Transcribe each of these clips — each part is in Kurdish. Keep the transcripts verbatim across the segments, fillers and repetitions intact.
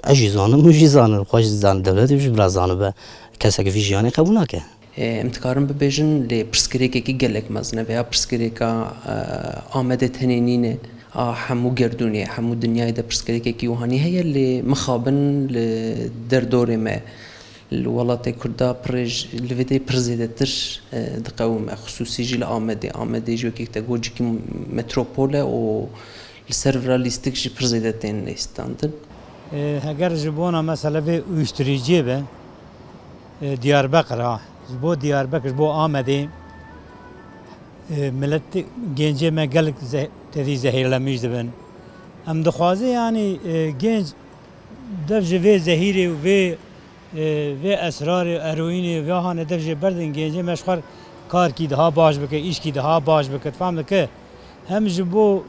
Ez jî zanim, hûn jî zanin, xwe jî zanin, dewletê jî bira zanibe. Kesek vî jiyanê qebûl nake. Em dikarin bibêjin lê pirsgirêkekî gelek mezin e, vêya pirsgirêka Amedê tenê nîne, a hemû gerdûnê, hemû dinyayê de pirsgirêkekî wihanî heye, lê mixabin li derdorê me, li welatê Kurda pirê ji, li vê derê pir zêdetir diqewime, xisûsî jî li Amedê. Amedê jî wekî te got cîkî metropol e û li ser vira lîstik jî pir zêde tên lêstandin. Heger ji bona mesela vê uyuştiriciyê be, Diyarbekir ha, ji bo Diyarbekir, ji bo Amedê, milet, gencê me gelek tevî zehîrlemîş dibin. Em dixwazin yanî genc dev ji vê zehîrê û vê, vê esrarê, eroînê, vê hane dev jê berdin, gencê me ji xwe karkî daha baş bike, îşkî daha baş bike, difam dike. Hem ji bo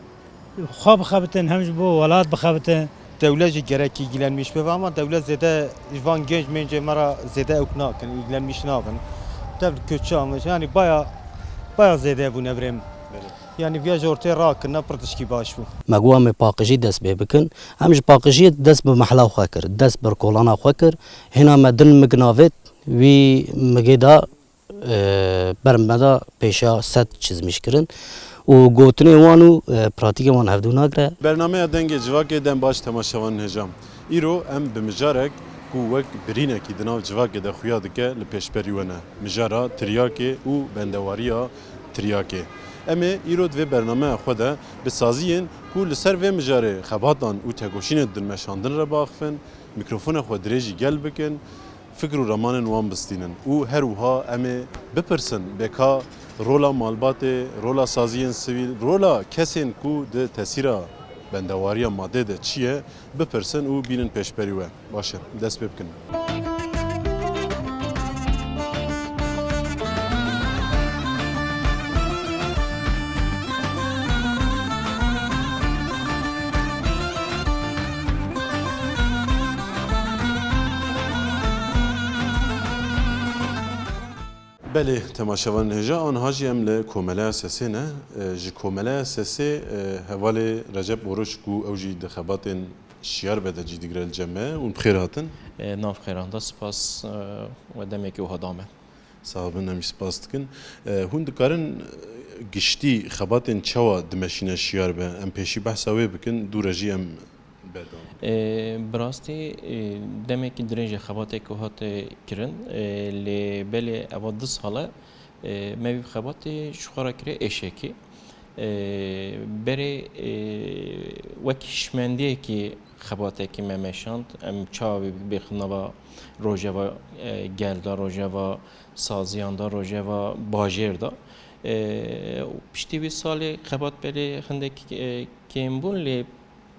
xwe bixebitin, hem ji bo welat bixebitin. Dewlet jî gerek îlgilenmîş bibe ama dewlet zêde ji van genc mencê me re zêde ewk nakin, îlgilenmîş nabin. Dev li köçe amiş, yanî baya, baya zêde bûne birêm. Yanî viya ji ortê rakirine pir tişkî baş bû. Me got em ê paqijî dest pê bikin. Em ji paqijiyê dest bi mehla xwe kir, dest bi kolana xwe kir. Hêna me din mig navêt, wî migê da ber me de pêşiya sed çizmîş kirin û gotinê wan û pratîkê wan hevdu nagire. Bernameya Dengê Civakê dem baş temaşevanên hêja. Îro em bi mijarek ku wek birînekî di nav civakê de xuya dike li pêşberî we ne. Mijara tiryakê û bendewariya tiryakê. Em ê îro di vê bernameya xwe de bi saziyên ku li ser vê mijarê xebatan û tekoşînê didin meşandin re biaxifin, mîkrofona xwe dirêjî gel bikin, fikr û ramanên wan bistînin û her wiha em ê bipirsin bê ka rola malbatê, rola saziyên sivîl, rola kesên ku di tesîra bendewariya madê de çi ye, bipirsin û bînin pêşberî we. Baş e, dest pê bikin. Belê, temaşevanên hêja, aniha jî em li Komeleya Sesê ne. E, ji Komeleya Sesê, e, hevalê Recep Oruç ku ew jî di xebatên Şiyarbe de cî digire li cem me. Hûn bi xêr hatin. E, nav xêran da, spas, e, we demekî wiha da me. Sax bin, em jî spas dikin. E, hûn dikarin, e, giştî xebatên çawa dimeşîne Şiyarbe? Em pêşî behsa wê bikin, dû re jî em berdewam bikin. E, bi rastî, e, demekî dirêj e xebateke hate kirin, e, lê belê eva du sal e, e, me vî xebatê ji xwe re kiriye êşekî. E, berê, e, wek hişmendiyekî xebatekî me meşand. Em çawa vê bixin nava rojeva, e, gel de, rojeva saziyan de, rojeva bajêr de. E, piştî vî salê xebat belê hindek, e, kêm bûn, lê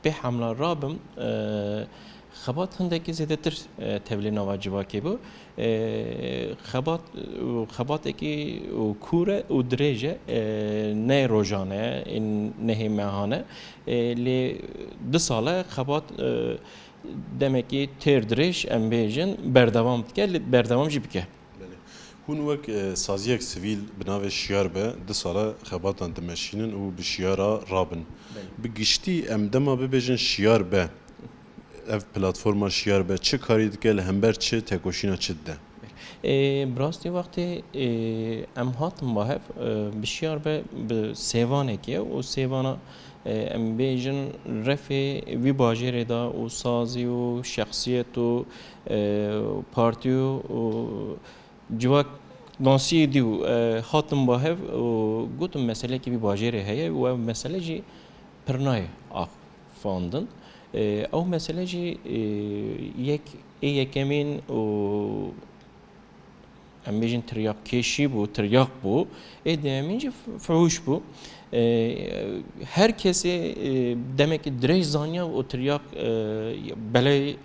bê hemla rabim, e, xebat hindekî zêdetir, e, tevlî nava civakê bû. E, xebat, xebatekî kûr e û dirêj e, e, ne rojan e, ên nehê mehan e. E, lê du sal e xebat, e, demekî têr dirêj, em bêjin, berdewam dike, lê berdewam jî bike. Belê. Hûn wek, e, saziyek sivîl bi navê Şiyarbe du sal e xebatan dimeşînin û bi Şiyara rabin. Belê. Bi giştî em dema bibêjin Şiyarbe, ev platforma Şiyarbe çi karî dike, li hember çi, tekoşîna çi dide? E, bi rastî wextê, e, em hatin ba hev, e, bi Şiyarbe bi sêvanekê ye û sêvana, e, em bêjin refê vî bajêrê de û sazî û şexsiyet û, e, partî û, û civak nasiyê dî û, e, hatin ba hev û gotin meselekî vî bajêrê heye û ev mesele jî pir nayê axifandin. E, ew mesele jî, e, yek, ê yekemîn û em bêjin tiryakkêşî bû, tiryak bû. Ê duyemîn jî f-, fuhûş bû. E, her kesê, e, demekî dirêj zaniya û tiryak, e, belê,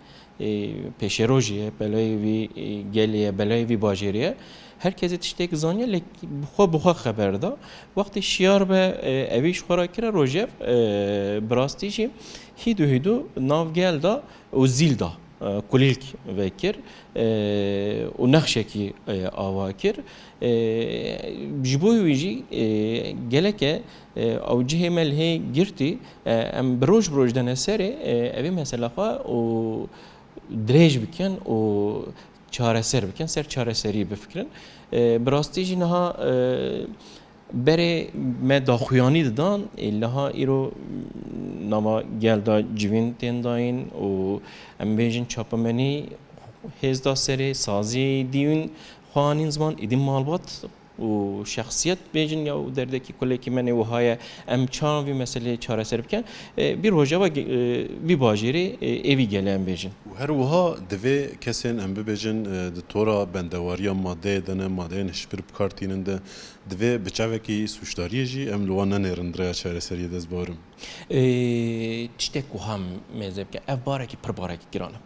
e, pêşerojê ye, belê vî, e, gelê ye, belê vî bajêrê ye. Her kesê tiştek zaniye, lê bi xwe, bi xwe xeber da. Wextê Şiyarbe, e, evî ji xwe re kire rojev, e, bi rastî jî hîdû hîdû nav gel da û zîl da, e, kulîlk vekir, e, û nexşekî, e, ava kir. E, ji bo wî jî, e, geleke, e, ew cihê me li hê girtî, e, em bi roj bi roj dene serê, e, evê mesela xwe û dirêj bikin û çareser bikin, ser çareseriyê bifikirin. E, bi rastî jî niha, e, berê me daxuyanî didan, e, niha îro nava gel de civîn tên dayîn û em bêjin çapemenî hêz da serê, sazî dîwîn xwe anîn ziman, îdî malbat û şexsiyet bêjin ya û derdekî kulekî me nê wiha ye, em çawa vî meseleyê çareser bikin? E, bir Rojava ge-, e, vî bajêrê, e, êvî gelê em bêjin. Û her wiha divê kesên em bibêjin, e, di tora bendewariya madeyê de ne, madeyên hişbir bi kar tînin de, divê bi çavekî sûcdariyê jî em li wan nenêrin di rêya çareseriyê dest barim. E, tiştek wiha mêze bike, ev barekî pir barekî giran e.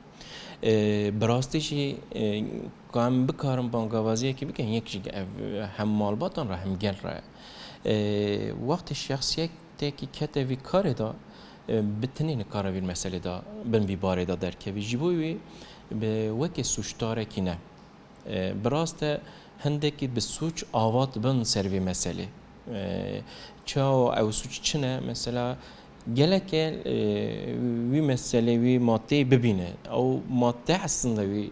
E, bi rastî jî, e, ka em bikarin bangavaziyekî bikin, yek jî ev hem malbatan re hem gel re. E, wextê şexsiyetekî kete vî karê de, e, bi tinê nikare vî meselê de, bin vî barê de derkevî. Ji bo wî bi wekî sûcdarekî ne. E, bi rast e, hindekî bi sûc ava dibin ser vê meselê. E, çawa ew sûc çi ne? Mesela geleke, e, wî meselê, wî madeyê bibîne. Ew madde aslında wî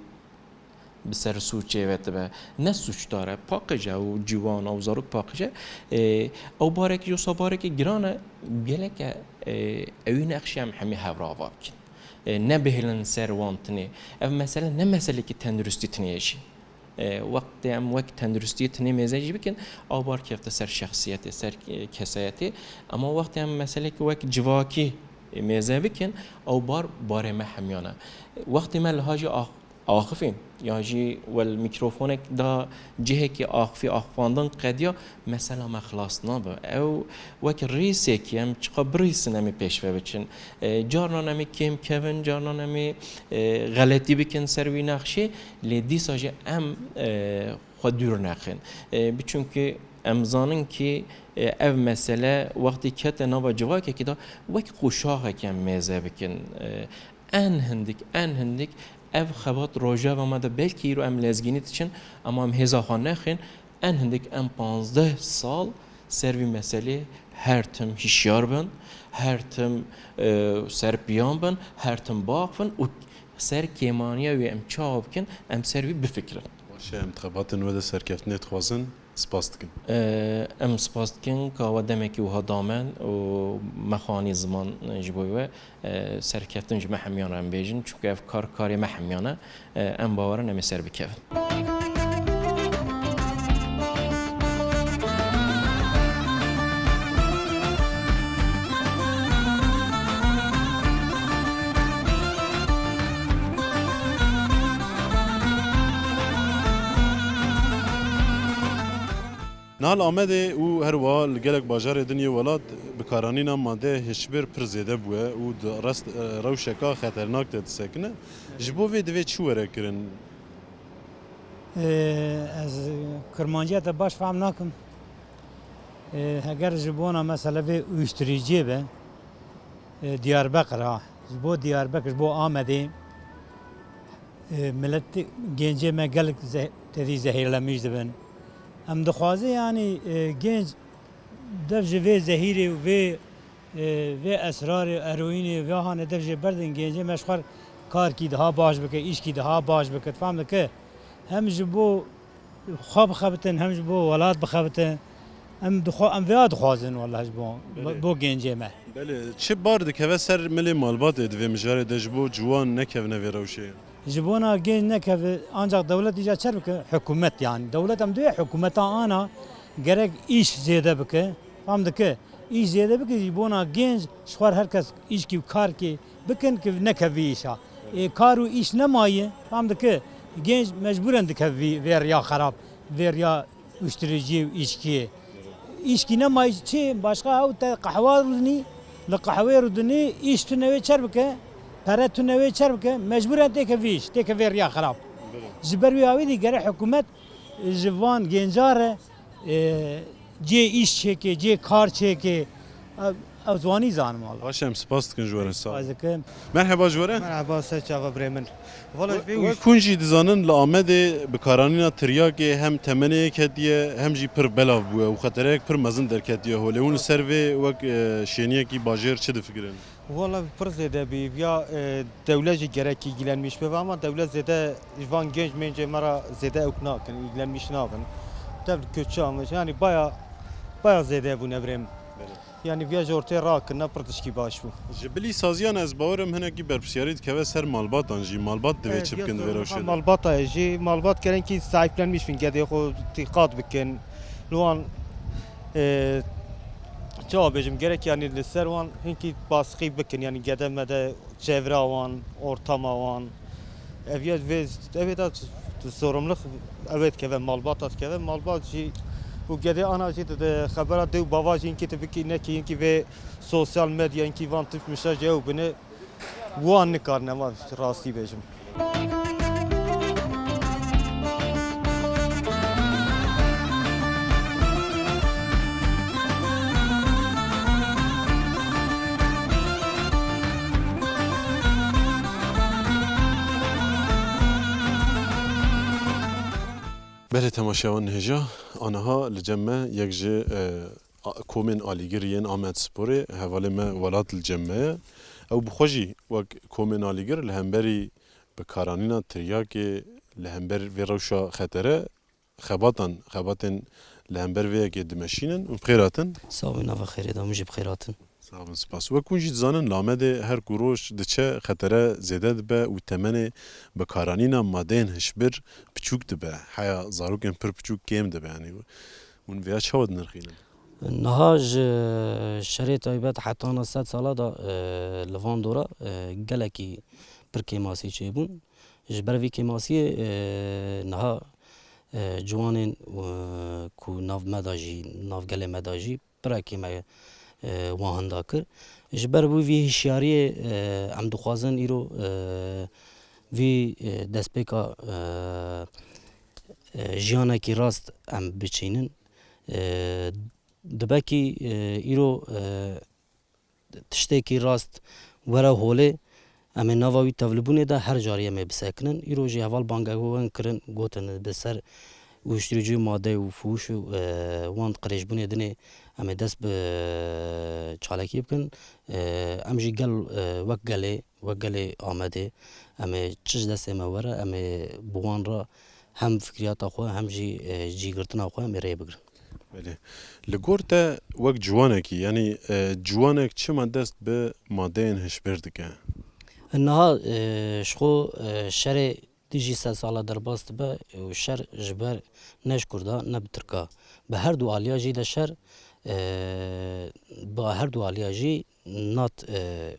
bi ser sûcê ve dibe. Ne sûcdar e, paqij e, ew ciwan, ew zarok paqij e. E, ew barekî, wisa barekî giran e, geleke, e, ewî nexşê em hemî hev re ava bikin. E, nebihêlin ser wan tinê. Ev mesele ne meselekî tenduristî tinê ye jî. E, wextê em wek tenduristiyê tinê mêze jî bikin, ew bar kefte ser şexsiyetê, ser, e, kesayetê. Ema wextê em meselekî wek civakî, e, mêze bikin, ew bar barê me hemiyan e. Wextê me liha jî ax-, axifîn, ya jî wel mîkrofonek da cihekî axifî, axifandin qediya, mesela me xilas nabe. Ew wek rîsekî, em çiqa birîsin em ê pêşve biçin. E, carnan em ê kêm kevin, carnan em ê, e, xeletî bikin ser wî nexşê, lê dîsa jî em, e, xwe dûr nexin. E, bi çunkî em zanin kî, e, ev mesele wextê kete nava civakekî de wek qoşaxekî em mêze bikin. E, en hindik, en hindik ev xebat rojeva me de belkî îro em lezgînî diçin, ema em hêza xwe nexin, en hindik em panzdeh sal ser vî meselê her tim hişyar bin, her tim, e, serpiyan bin, her tim baxivin û ser kêmaniya wê em çawa bikin, em ser wî bifikirin. Baş e, em di xebatên we de serkeftinê dixwazin. Spas dikin. E, em spas dikin ka we demekî wiha da me û me xwe anî ziman ji bo we. E, serkeftin ji me hemiyan re em bêjin, çunku ev kar karê me hemiyan e. E, em bawer in em ê ser bikevin. Niha li Amedê û her wiha li gelek bajarê din yê welat bikaranîna madeyê hişbir pir zêde bûye û di rast, e, rewşeka xeternak de disekine. Ji bo vê divê çi were kirin? Ee, ez Kurmanciya te baş fehm nakim. Ee, heger ji bona mesela vê uyuşturuciyê be, e, Diyarbekir ha. Ji bo Diyarbekir, ji bo Amedê, e, millet, gencê me gelek ze-, tevî zehîrlemîş dibin. Em dixwazin, yanî, e, genc dev ji vê zehîrê û vê, e, vê esrarê, eroînê, vê hanê dev jê berdin, gencê me ji xwe karkî daha baş bike, îşkî daha baş bike, fam dike. Hem ji bo xwe bixebitin, hem ji bo welat bixebitin. Em dixwa-, em vêya dixwazin, wellah, ji bo, Belê. bo gencê me. Belê, çi bar dikeve ser milê malbatê di vê mijarê de ji bo ciwan nekevine vê rewşê? Ji bona genc nekeve, ancak dewlet îca çer bike, hikûmet yani. Dewlet em diye hikûmeta ana gerek îş zêde bike. Fam dike, îş zêde bike ji bona genc, ji xwe her kes îşkî û karkê bikin ki nekevî îşa. Ê, kar û îş nemaye, fam dike, genc mecbûren dikevî vê riya xerab, vê riya uyuşturuciyê û îşkiyê. Îşkî nemaye çi? Başka ew te qehwa rûdinî, li qehwê rûdinî, îş tune wê çer bike, pere tune wê çer bike, mecbûren têke vî îş, têke vê riya xerab. Ji ber wî awî dî gere hikûmet ji van genca re, e, cê îş çêke, cê kar çêke, ev, ev ziwanî zanim wala. Baş em spas dikin ji we re, sağ ol. Spas dikim. Merheba ji we re. Merhaba, ser çava birê min. Wala We, vê we wî- kun jî dizanin li Amedê bikaranîna tiryakê hem temenê yek hetiye hem jî pir belav bûye û xetereyek pir mezin derketiye holê. Hûn li ser vê wek, e, şêniyekî bajêr çi difikirin? Wala pir zêde bî. Ya, e, dewlet jî gerek îlgilenmiş bibe ama dewlet zêde ji van genç mencê me re zêde ewk nakin, îlgilenmiş nabin. Tev li koçan, yanî baya, baya zêde bûne birêm. Belê. Yanî viya ji ortê rakirine pir tişkî baş bû. Ji bilî saziyan ez bawerim hinekî berpirsyarî dikeve ser malbatan jî. Malbat divê Evet, çi ya bikin di vê sorun rewşê de? Malbata ye jî, malbat gerenkî sahiplenmiş bin gedê xwe tîqat bikin. Li wan, e, çawa bêjim, gerek yanî li ser wan hinkî baskî bikin, yanî gede mede çevra wan, ortama wan. Ev ya vê, ev ê de sorumluluk ew ê dikeve, malbata dikeve, malbat jî û gedê ana jî di, di xebera dê û bava jî hinkî tu bikî nekî hinkî vê sosyal medya hinkî van tişt mişa jî ew bine. Wan nikarine, ma rastî bêjim. Belê temaşevan hêja, aniha li cem me yek ji, e, a-, komên alîgir yên Amed Sporê, hevalê me Welat li cem me ye. Ew bi xwe jî wek komên alîgir li hemberî bikaranîna tiryakê, li hember vê rewşa xetere xebatan, xebatên li hember vê yekê dimeşînin û bi xêr hatin. Sax bî, nava xêrê de, hûn jî bi xêr hatin. Sax bin, spas. Wek hûn jî dizanin, li Amedê her ku roj diçe xetere zêde dibe û temenê bikaranîna madeyên hişbir piçûk dibe. Heya zarokên pir piçûk kêm dibe. Yanî hûn vêya çawa dinirxînin? Niha ji şerê taybet hetana sed sala de, e, li van dora, e, gelekî pir kêmasî çêbûn. Ji ber vî kêmasiyê, e, niha, e, ciwanên, e, ku nav me de jî, nav gelê me de jî pira kêm e, e, wan hinda kir. Ji ber wî vî hişyariyê, e, em dixwazin îro, e, vî, e, destpêka, e, e, jiyanekî rast em biçînin. E, Dibekî, e, îro, e, tiştekî rast were holê, em ê nava wî tevlibûnê de her carî em ê bisekinin. Îro jî heval bangehên kirin, gotin bi ser uyuşturucu madde û fuhuş û, e, wan qirêjbûnê dinê em ê dest bi çalakî bikin. E, em jî gel, e, wek gelê, wek gelê Amedê, em ê çi ji destê me were, em ê bi wan re hem fikriyata xwe, hem jî, e, cîgirtina xwe em ê rê bigirin. Belê. Li gor te wek ciwanekî, yanî, e, ciwanek çima dest bi madeyên hişbir dike? Niha, e, ji xwe, e, şerê dijî sed sala derbas dibe û şer ji ber ne ji Kurda, ne bi Tirka. Bi her du aliya jî de şer, e, bi her du aliya jî nat, e,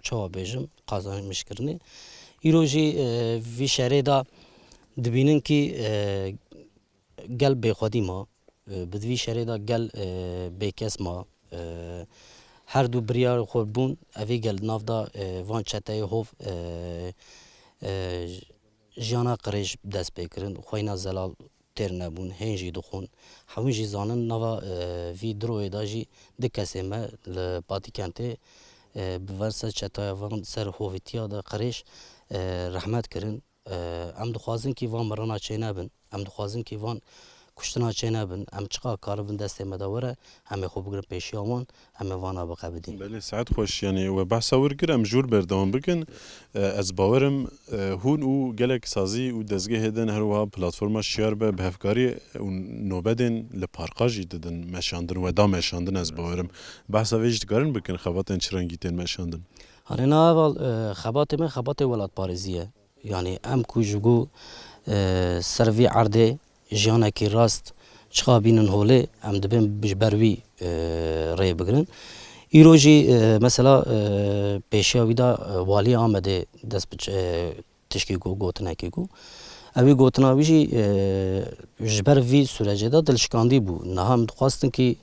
çawa bêjim, qazanmişkirinê. Îro jî, e, vî şerê de dibînin kî, e, gel bêxwedî ma, e, bi vî şerê de gel, e, bêkes ma. E, her du biryar xwe bûn, evî gel nav da, e, van çeteyê hov, e, e, jiyana qirêj dest pê kirin, xweyna zelal têr nebûn, hên jî dixwin. Hemû jî zanin nava, e, vî diroyê de jî du kesê me li Patîkentê, e, bi van ser çetaya van ser hovîtiya de qirêj, e, rehmet kirin. E, em dixwazin kî van mirina çênebin. Em dixwazin kî van kuştina çênebin. Em çiqa karibin destê me de were, em ê xwe bigirin pêşiya wan, em ê vana biqebidîn. Belê, saet xweş, yanî we behsa wir kir, em ji wir berdewam bikin. E, ez bawerim, e, hûn û gelek sazî û dezgehê din, her wiha platforma Şiyar be, bi hevkarî û nobedên li parka jî didin meşandin, we da meşandin, ez bawerim. Behsa vê jî dikarin bikin, xebatên çi rengî tên meşandin? Hanê na heval, e, xebatê me xebatê welatparêzî ye. Yanî em ku ji ku, e, ser vî erdê jiyanekî rast çiqa bînin holê, em dibên ji ber wî, e, rê bigirin. Îro jî, e, mesela, e, pêşiya wî de, e, Walî Amedê dest bi ç-, e, tişkî ku gotinekî ku. Ew wî gotina wî jî, e, ji ber vî sûrecê de dilşikandî bû. Niha em dixwastin kî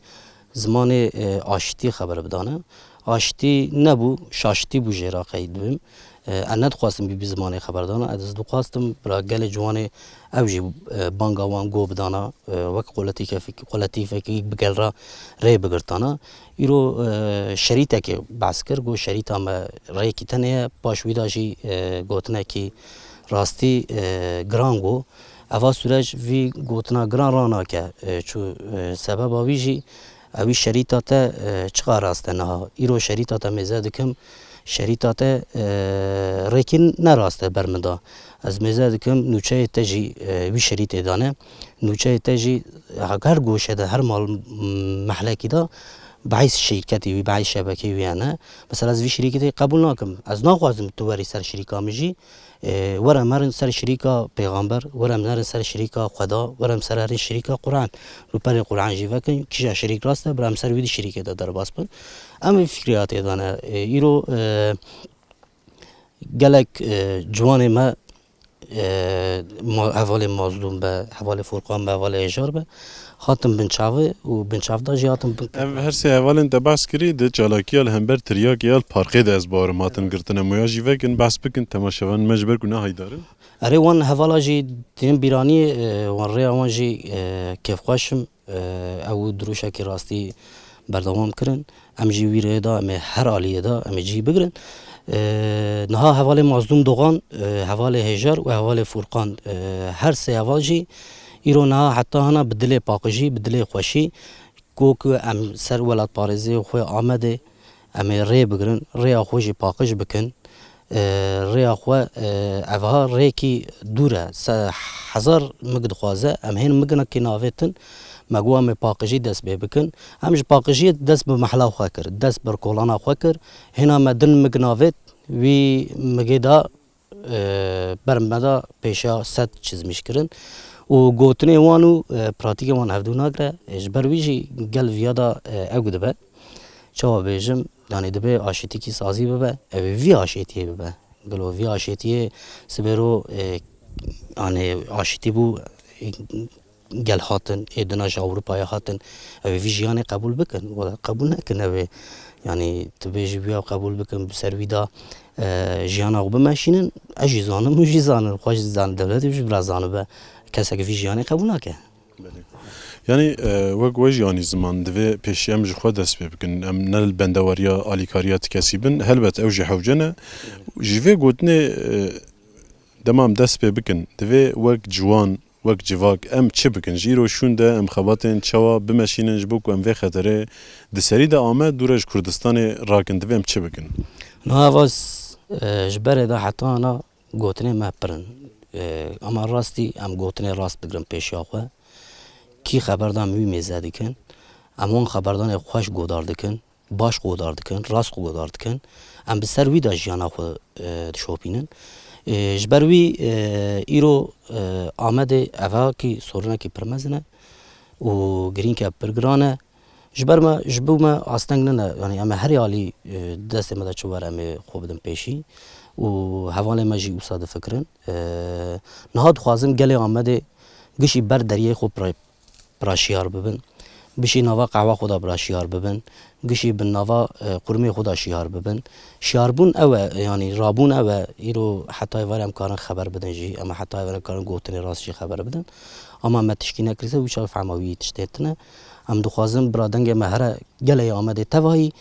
zimanê, e, aştî xeber bidane. Aştî nebû, şaştî bû jê re qey dibim. E, ez nedixwastim bî, bî zimanê xeberdana. Ez dixwastim bira gelê ciwanê ew jî, e, banga wan go bidana, e, wek qoletîfek-, qoletîfekî bi gel re rê bigirtana. Îro, e, şerîtekê behs kir, got şerîta me rêyekî tenê ye, paş wî de jî, e, gotinekî rastî, e, giran got. Eva sûreç vî gotina giran ranake, e, çû, e, sebeba wî jî Ewî şerîta te, e, çiqa rast e niha? Îro şerîta te mêze dikim, şerîta te, e, rêkî ne rast e ber min da. Ez mêze dikim, nûçeyê te jî, e, wî şerîtê de ne. Nûçeyê te jî her goşe de, her mal, m-, mehlekî de behîs şîrketê wî, behîs şebekê wî hene. Mesela ez vî şirîketê qebûl nakim. Ez naxwazim tu werî ser şirîka min jî. E, were merin ser şirîka pêxamber, were merin ser şirîka Xweda, were ser herin şirîka Quran. Rûperê Quran jî vekin, kîja şirîk rast e, bira em ser wî di şirîkê de derbas bin. Em vî fikrê hatê dane. E, îro, e, gelek, e, ciwanê me, e, ma-, hevalê Mazlûm be, hevalê Furqan be, hevalê Êjar be, hatin bin çavê û bin çavda jî hatin bin. Ev her sê hevalên te behs kirî di çalakiya li hember tiryakê ya li parkê de ez bawerim hatin girtine. Moya jî vekin, behs bikin, temaşevan me ji ber ku ne haydar in. Erê, wan hevala jî tînin bîranî, e, wan rêya wan jî, e, kêfxweş im. E, ew dirûşekî rastî berdewam kirin. Em jî wî rêyê de, em ê her aliyê de, em ê cihî bigirin. E, niha hevalê Mazlûm Dogan, e, hevalê Hêjar û hevalê Furqan, e, her sê heval jî îro niha heta hina bi dilê paqijî, bi dilê xweşî, ku, ku em ser welatparêzê xwe Amedê, em ê rê bigirin, rêya xwe jî paqij bikin. E, rêya xwe, e, evha rêkî dûr e. Se-, hezar mig dixwaze, em hên miginekî navêtin, me got em ê paqijî dest pê bikin. Em ji paqijiyê dest bi mehla xwe kir, dest bi kolana xwe kir. Hêna me din mig navêt, wî migê da, e, ber me da pêşiya sed çizmîş kirin. Û gotinê wan û, e, pratîkê wan hevdû nagire. E, ji ber wî jî gel viya da, e, ew dibe. Çawa bêjim, yanî dibe aşîtîkî sazî bibe, ew ê vî aşêtiyê bibe. Gelo vî aşêtiyê sibê ro, e, yanî aşîtî bû, e, gel hatin, ê dina ji Ewropayê hatin, ew ê vî jiyanê qebûl bikin. Wela qebûl nekin ew ê. Yanî tu bêjî vîya qebûl bikin, bi ser wî da, e, jiyana xwe bimeşînin, ez jî zanim, hûn jî zanin, xwe jî zanin, dewletê jî bira zanibe. Kesek vî jiyanê qebûl nake. Belê. Yanî, e, wek we jî anî ziman, divê pêşî em ji xwe dest pê bikin. Em ne li bendeweriya alîkariya ti kesî bin. Helbet ew jî hewce ne. Ji vê gotinê, e, dema em dest pê bikin, divê wek ciwan, wek civak em çi bikin? Ji îro şûn de em xebatên çawa bimeşînin ji bo ku em vê xeterê di serî de Amed dûre ji Kurdistanê rakin, divê em çi bikin? Niha ev, e, ji berê de heta ana gotinê me pir in. E, ama rastî em gotinê rast digirin pêşiya xwe. Kî xeber da em wî mêze dikin. Em wan xeberdanê xweş godar dikin, baş godar dikin, rast godar dikin. Em bi ser wî de jiyana xwe, e, dişopînin. E, ji ber wî, e, îro, e, Amedê evakî sorinekî pir mezin e û girîngke pir giran e. Ji ber me, ji bo me asteng nine, yanî em ê herî alî, e, destê me de çi were em ê xwe bidin pêşî û hevalê me jî wisa difikirin. E, niha dixwazim gelê Amedê gişî ber deriyê xwe pira, pira şiyar bibin. Gişî nava qehwa xwe de pira şiyar bibin. Gişî bi nava, e, qurmê xwe de şiyar bibin. Şiyarbûn ew e, yanî rabûn ew e. Îro hetayê ver em karin xeber bidin jî, em hetayê ver em karin gotinê rast jî xeber bidin. Ama me tişkî nekirîse, wî çax fehma wî tiştê tune. Em dixwazin bira dengê me here gelê Amedê tevayî,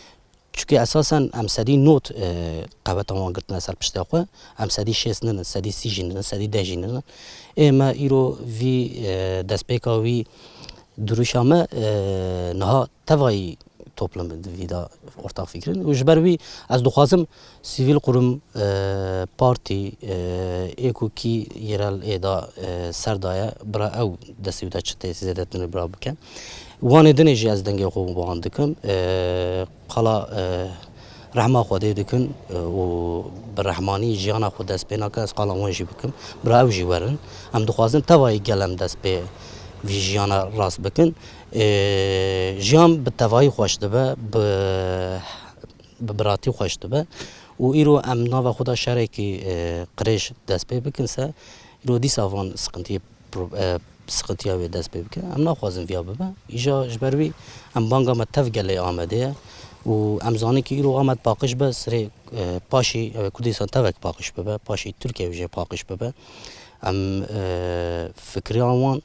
çunke esasen em sedî nod, e, qeweta wan girtine ser piştê xwe. Em sedî şêst ninin, sedî sî jî ninin, sedî deh jî ninin. Ê me îro vî, e, destpêka wî duruşa me, e, niha tevayî toplum di vî de ortak fikrin. Û ji ber wî ez dixwazim sivîl qurum, e, partî, e, ê ku kî yerel ê da, e, ser daye, bira ew destê wî de çi tê zêdetir bira bike. Wanê dinê jî ez dengê xwe bi wan dikim. E, qala, e, rehma Xwedê dikin, e, û bi rehmanî jiyana xwe dest pê nakin, ez qala wan jî bikim. Bira ew jî werin. Em dixwazin tevayî gel em dest pê vî jiyana rast bikin. E, jiyan bi tevayî xweş dibe, bi, bi biratî xweş dibe. Û îro em nava xwe de şerekî, e, qirêj dest pê bikin se, îro dîsa van siqintiyê pro-, e, siqintiya wê dest pê bike. Em naxwazin viya bibe. Îja ji ber wî em banga me tev gelê Amedê ye. Û em zanin ki îro Amed paqij be, sirê, e, paşî, ew ê Kurdistan tevek paqij bibe, paşî Tirkiye jê paqij bibe. Em, e, fikriya wan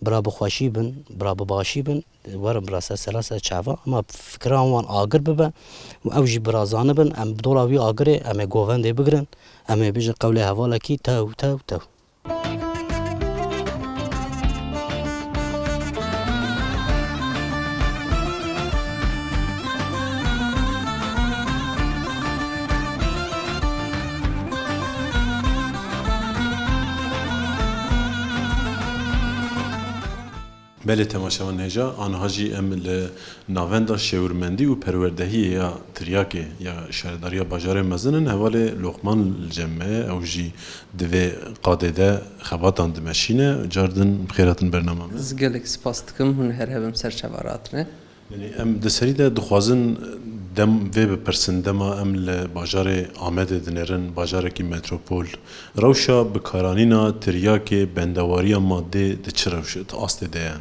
bira bi xweşî bin, bira bi başî bin, werin bira ser sera ser çava, ama fikira wan agir bibe û ew jî bira zanibin, em bi dola wî agirê em ê govendê bigirin, em ê bijin qewlê hevalekî tew, tew, tew. Belê temaşevan hêja, aniha jî em li Navenda Şêwirmendî û Perwerdehiyê ya Tiryakê ya Şaredariya Bajarê Mezin in. Hevalê Loqman li cem me ye, ew jî di vê qadê de xebatan dimeşîne. Car din bi xêr hatin bernama me. Ez gelek spas dikim, hûn her hebin ser çava re hatine. Yanî em di serî de dixwazin dem vê bipirsin, dema em li bajarê Amedê dinêrin, bajarekî metropol, rewşa bikaranîna tiryakê, bendewariya madê di çi rewş-, di astê de ye?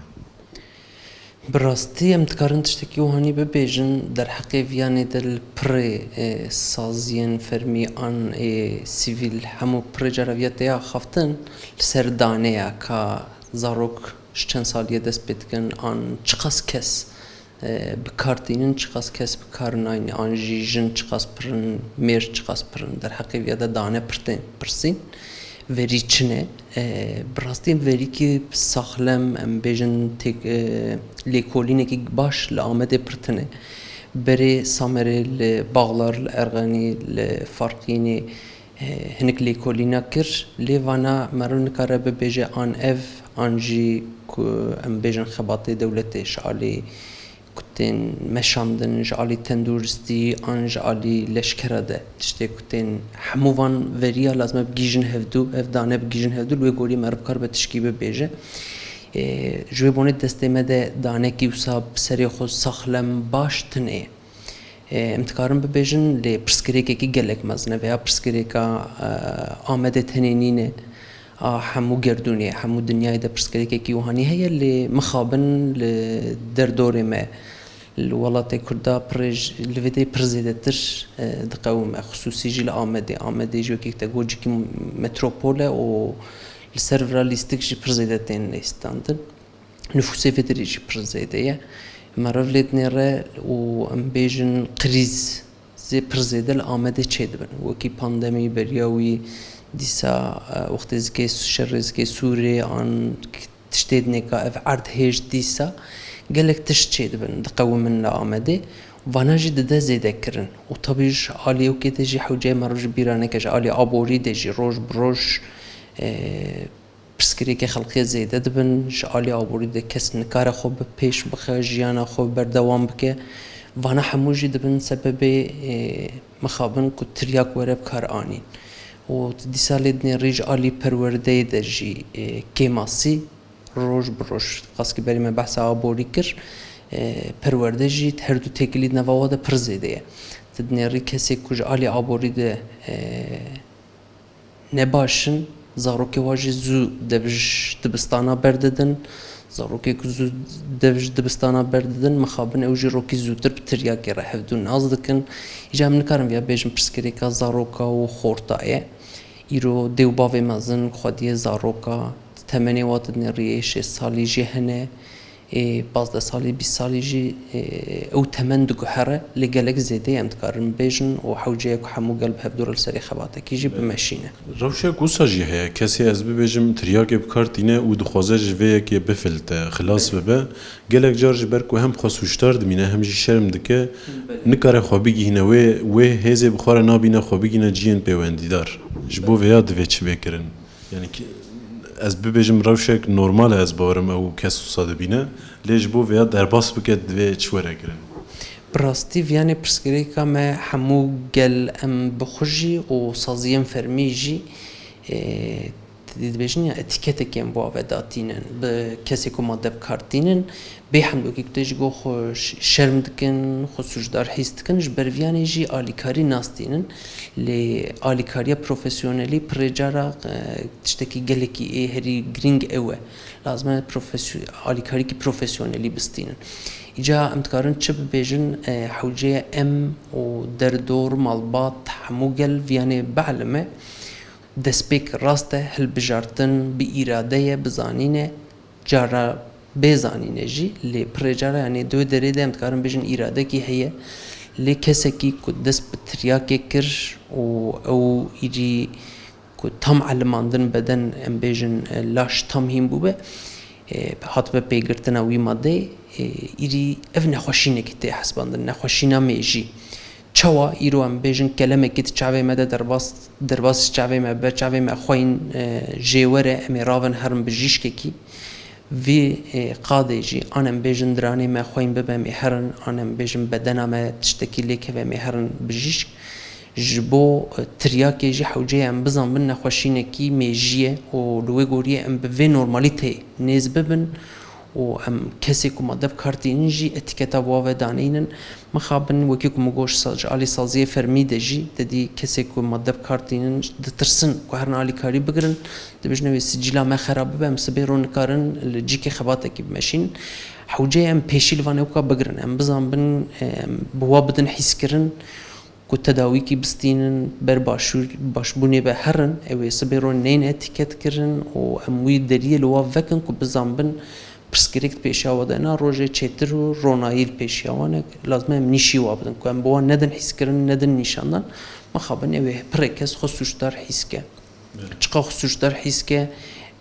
Bi rastî em dikarin tiştekî wihanî bibêjin, derheqê viyanê de li pirê, e, saziyên fermî an ê sivîl hemû pirê cara viya tê axaftin, li ser danê ya ka zarok ji çend saliyê dest pê dikin an çiqas kes, e, bi kar tînin, çiqas kes bi kar nayne, an jî jin çiqas pir in, mêr çiqas pir in. Derheqê viya de dane pirtên pirsîn. Verî çi ne? E, bi rastî em verîkî saxlem, em bêjin têk-, e, lêkolînekî baş li Amedê pir tune. Berê Samerê li Baxlar, li Erxenî, li Farqînê, e, hinek lêkolîna kir. Lê vana meriv nikare bibêje an ev, an jî ku em bêjin xebatê dewletê ji alî ku tên meşandin ji alî tenduristî an ji alî leşkera de tiştê ku tên hemû van veriya lazim e bigihîjin hevdû, ev dane bigihîjin hevdû, li wê gorî meriv karibe tişkî bibêje. Ê, ji wê bonê destê me de danekî wisa bi serê xwe saxlem baş tune ye. Ê, em dikarin bibêjin lê pirsgirêkekî gelek mezin e veya pirsgirêka, e, Amedê tenê nîne. A hemû gerdûnê, hemû dinyayê de pirsgirêkekî wihanî heye, lê mixabin li derdorê me, li welatê Kurda pirê ji, li vê dê pir zêdetir, e, diqewime. Xisûsî jî li Amedê. Amedê jî wekî te got cîkî metropol e û li ser vira lîstik jî pir zêde tên lêstandin. Nifûsê vê derê jî pir zêde ye. Meriv lê dinêre û em bêjin krîz zê pir zêde li Amedê çêdibin. Wekî pandemî beriya wî dîsa, e, wextê zikê, şerê zikê Sûrê an tiştê dinêka ev erd hêj dîsa gelek tişt çêdibin, diqewimin li Amedê. Vana jî dide zêde kirin. Û tabî ji alî ewkê de jî hewceyê meriv ji bîra neke, ji alî aborî de jî roj bi roj, e, pirsgirêkê xelkê zêde dibin, ji alî aborî de kes nikare xwe bi pêş bixe, jiyana xwe berdewam bike. Vana hemû jî dibin sebebê, ê, mixabin ku tiryak were bi kar anîn. Û dîsa lê dinêrî ji alî perwerdeyê de jî, ê, kêmasî roj bi roj, qas ki berî me behsa aborî kir, ê, perwerde jî her du têkilî di nava wan de pir zêde ye. Tu dinêrî kesê ku ji alî aborî de, ê, ne baş in, zarokê wan jî zû dev ji dibistana berdidin. Zarokê ku zû dev ji dibistana berdidin, mixabin ew jî rokî zûtir bi tiryakê re hevdû nas dikin. Îca em nikarin viya bêjin pirsgirêka zaroka û xorta ye. Îro dê û bavê mezin xwediyê zaroka, temenê wan dinêrî yê şêst salî jî hene. Ê, pazdeh salî, bîst salî jî, ê, ew temen diguhere, lê gelek zêde ye, em dikarin bêjin û hewce ye ku hemû gel bi hevdû re li serê xebatekî jî bimeşîne. Rewşek wisa jî heye, kesê ez bibêjim tiryakê bi kar tîne û dixwaze ji vê yekê bifilite, xilas bibe. Gelek car ji ber ku hem xwe sûcdar dimîne hem jî şerm dike, nikare xwe bigihîne wê, wê hêzê bi xwe re nabîne xwe bigihîne cihên pêwendîdar. Ji bo vêya divê çi bê kirin? Yani ki, ez bibêjim rewşek normal e, ez bawerim ew kes wisa dibîne, lê ji bo vêya derbas bike divê çi were kirin? Bi rastî viyanê pirsgirêka me hemû gel em bi xwe jî û saziyên fermî jî, ê, dibêjin ya etîketekê em bo ave datînin. Bi kesê ku made bi kar tînin, bê hemdokî ku tê ji bo xwe ş-, şerm dikin, xwe sûcdar hîs dikin, ji ber viyanê jî alîkarî nas tînin. Lê alîkariya profesyonelî pirê cara, e, tiştekî gelekî ê herî girîng ew e. Lazim e profesyo-, alîkarîkî profesyonelî bistînin. Îca em dikarin çi bibêjin, e, hewce ye em û derdor, malbat, hemû gel viyanê bielime. Destpêk rast e, hilbijartin bi îrade ye, bi zanîn e, cara bê zanîn e jî, lê pirê cara, yanî di wê derê de em dikarin bêjin îradekî heye, lê kesekî ku dest bi tiryakê kir û ew îrî ku tam elimandin beden, em bêjin, e, laş tam hîn bûbe, e, hatibe pêgirtina wî madeyê, e, îrî ev nexweşînekî tê hesbandin, nexweşîna mêjî. Çawa îro em bêjin kelemekî di çavê me de derbas, derbas ji çavê me be, çavê me xweyîn, e, jêwer e, em ê ravin herin bijîşkekî. vê, e, qadê jî an em bêjin diranê me xwên bibe em ê herin, an em bêjin bedena me tiştekî lêkeve em ê herin bijîşk. Ji bo, e, tiryakê jî hewce ye em bizanbin nexweşînekî mêjî ye û li wê goriyê em bi vê normalîteyê nêz bibin û em kesê ku madde bi kar tînin jî etîketa bi wa ve daneynin. Mixabin wekî ku min got ji sa-, ji alî saziyê fermî de jî te dî kesê ku madde bi kar tînin ditirsin ku herin alîkarî bigirin, dibêjin ew ê sicîla me xerab bibe, em sibê ro nikarin li cîkê xebatekî bimeşînin. Hewce ye em pêşî li van ewka bigirin, em bizanbin, em bi wa bidin hîskirin ku tedawîkî bistînin, ber başûr, başbûnê ve herin, ew ê sibê ro nên etîketkirin û em wî deriyê li wa vekin ku bizanbin pirsgirêk di pêşiya we de ne, rojê çêtir û ronayî li pêşiya wan e, lazim e em nîşî wa bidin ku em bi wan nedin hîskirin, nedin nîşandan. Mixabin ew ê pirê kes xwe sûcdar hîs ke. Çiqa xwe sûcdar hîs ke,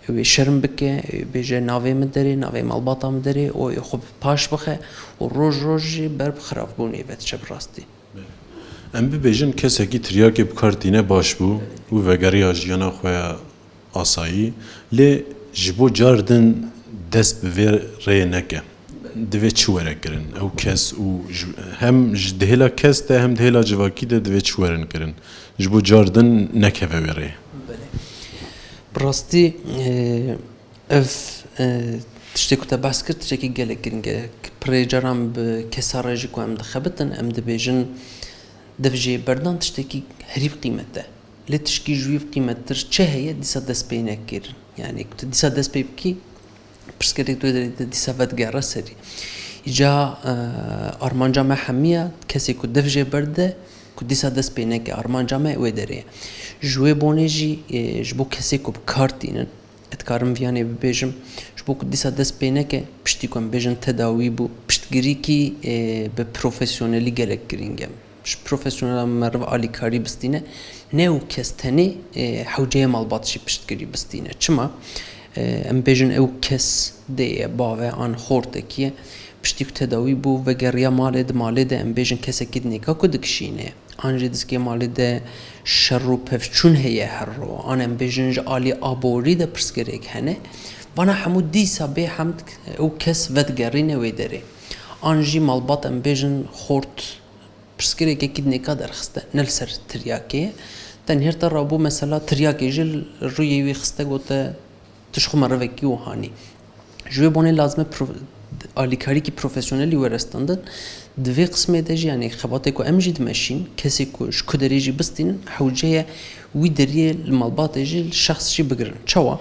ew ê şerm bike, ew ê bêje navê min derê, navê malbata min derê, û ê xwe bi paş bixe û roj roj jî ber bi xirabûnê ve diçe bi rastî. Em bibêjin kesekî tiryakê bi kar tîne baş bû û vegeriya jiyana xwe ya asayî, lê ji bo car din dest bi vê rêyê neke. Divê çi were kirin? Ew kes û ji, hem ji dihêla kes de hem dihêla civakî de divê çi werin kirin? Ji bo car din nekeve wê rêyê. Belê. Bi rastî, e, Ev, e, tiştê ku te behs kir, tiştekî gelek giring e. Pirê caran bi kesa re jî ku em dixebitin, em dibêjin, dev jê berdan tiştekî herî bi qîmet e. Lê tişkî ji wî bi qîmettir çi heye, dîsa dest pê neke kirin. Yanî ku tu dîsa dest pê bikî, pirsgirêk di wê derê de dîsa vedigere serî. Îca, e, armanca me hemî ya, kesê ku dev jê berde, ku dîsa dest pê neke, armanca me wê derê ye. Ji wê bonê jî, e, ji bo kesê ku bi kar tînin, Ez dikarim viyanê bibêjim, ji bo ku dîsa dest pê neke, piştî ku em bêjin tedawî bû, piştgirîkî, e, bi profesyonelî gelek girîng e. Ji profesyonela meriv alîkarî bistîne, ne ew kes tenê, e, hewceyê malbat jî piştgirî bistîne. Çima? E, em bêjin ew kes dê ye, bav e, an xortekî ye. Piştî ku tedawî bû, vegeriya malê, di malê de em bêjin kesekî dinêka ku dikişîne. An jî di zikê malê de şer û pevçûn heye her ro, an em bêjin ji alî aborî de pirsgirêk hene. Vana hemû dîsa bê hemd ew kes vedigerîne wê derê. An jî malbat em bêjin xort pirsgirêkekî dinêka derxiste, ne li ser tiryakê ye. Tenhêrta rabû mesela tiryakê jî li rûyê wî xiste gote, Tu ji xwe merivekî wiha nî. Ji wê bonê lazim e pro-, alîkarîkî profesyonelî were standin. Di vê qismê de jî, yanî xebatê ku em jî dimeşîn, kesê ku ji ku derê jî bistînin, hewce ye wî deriyê li malbatê jî, li şexs jî bigirin. Çawa?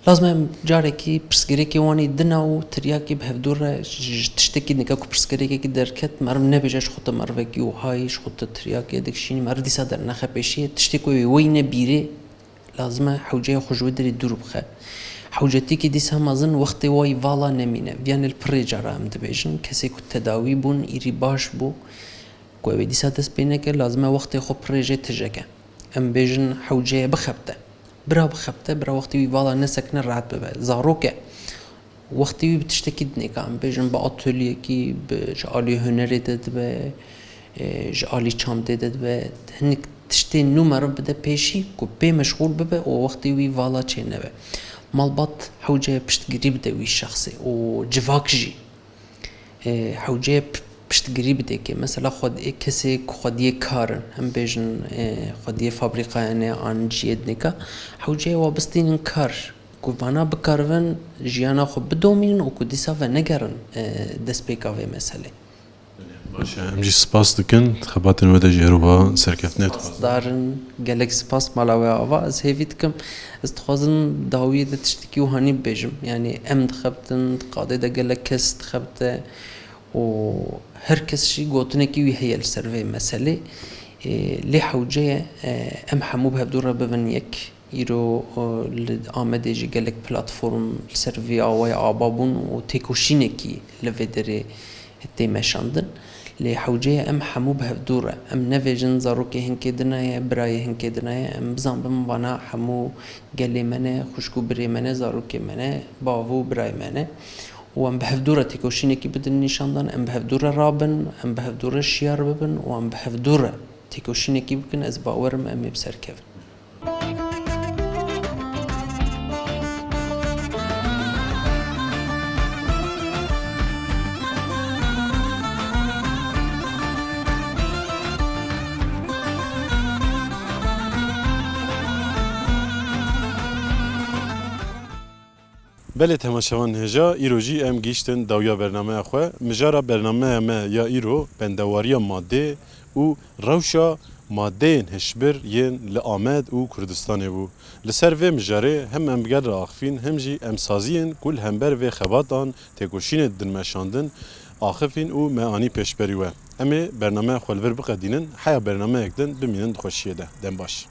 Lazim e em carekî pirsgirêkê wan ê dina û tiryakê bi hevdû re ji, ji tiştekî nika ku pirsgirêkekî derket, meriv nebêje ji xwe te merivekî wiha yî, ji xwe te tiryakê dikişînî, meriv dîsa dernexe pêşiyê, tiştê ku wê weyne bîrê, Lazim e hewceya xwe ji wê derê dûr bixe. Hewcetîkî dîsa mezin wextê wayî vala nemîne. Viyanê li pirê cara em dibêjin, kesê ku tedawî bûn, îrî baş bû, ku ew ê dîsa dest pê neke, lazim e wextê xwe pirê jê tije ke. Em bêjin hewceye bixebite. Bira bixebite, bira wextê wî vala nesekine rehet bibe. Zarok e. Wextê wî bi tiştekî dinê, ka em bêjin bi atolyekî, bi, ji alî hunerê de dibe, e, ji alî çandê de dibe, hinek tiştên nû meriv bide pêşî ku pê meşxûl bibe û wextê wî vala çênebe. Malbat hewce ye piştgirî bide wî şexsê û civak jî, e, hewce ye p-, piştgirî bide ke mesela xwediyê kesê ku xwediyê kar in, em bêjin, e, xwediyê fabrîkayê ne an ciyê dinê ka, hewce ye wa bistînin kar. Ku vana bikaribin jiyana xwe bidomînin û ku dîsa venegerin, e, destpêka vê meselê. Baş e, em jî spas dikin, xebatên we de jî her wiha serkeftinê dixwazin. Spasdar in, gelek spas mala we ava. Ez hêvî dikim, ez dixwazim dawiyê de tiştekî wihanî bibêjim. Yanî em dixebitin, di qadê de gelek kes dixebite û her kes jî gotinekî wî heye li ser vê meselê. E, lê hewce ye, e, em hemû bi hevdû re bibin yek. Îro, e, li Amedê jî gelek platform li ser vî awayê ava bûn û têkoşînekî li vê derê tê meşandin. Lê hewce ye em hemû bi hevdû re, em nevêjin zarokê hinkê dina ye, birayê hinkê dina ye, em bizanbin vana hemû gelê me ne, xwişk û birê me ne, zarokê me ne, bav û birayê me ne. Û em bi hevdû re têkoşînekî bidin nîşandan, em bi hevdû re rabin, em bi hevdû re şiyar bibin û em bi hevdû re têkoşînekî bikin, ez bawer im em ê bi ser kevin. Belê temaşevan hêja, îro jî em gihîştin dawiya bernameya xwe. Mijara bernameya me ya îro bendewariya madê û rewşa madeyên hişbir yên li Amed û Kurdistanê bû. Li ser vê mijarê hem em bi gel re axifîn, hem jî em saziyên ku li hember vê xebatan têkoşînê didin meşandin, axifîn û me anî pêşberî we. Em ê bernameya xwe li vir biqedînin, heya bernameyek din bimînin di xweşiyê de. Dem baş.